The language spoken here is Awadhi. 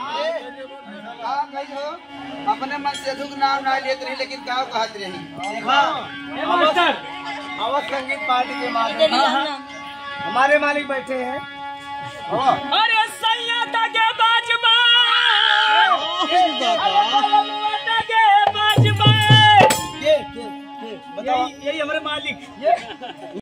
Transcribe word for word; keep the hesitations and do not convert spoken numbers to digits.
का कही हो, अपने मन से दुख नाम ना लेत रही, लेकिन का कहत रही? हाँ, ए मास्टर। अवध संगीत पार्टी के माध्यम से हाँ, हाँ। हमारे मालिक बैठे हैं। हाँ। अरे सैया तगे बाजबा। अरे बाबा। अरे तगे बाजबा। के, के, के? बताओ। यही, यही हमारे मालिक। ये?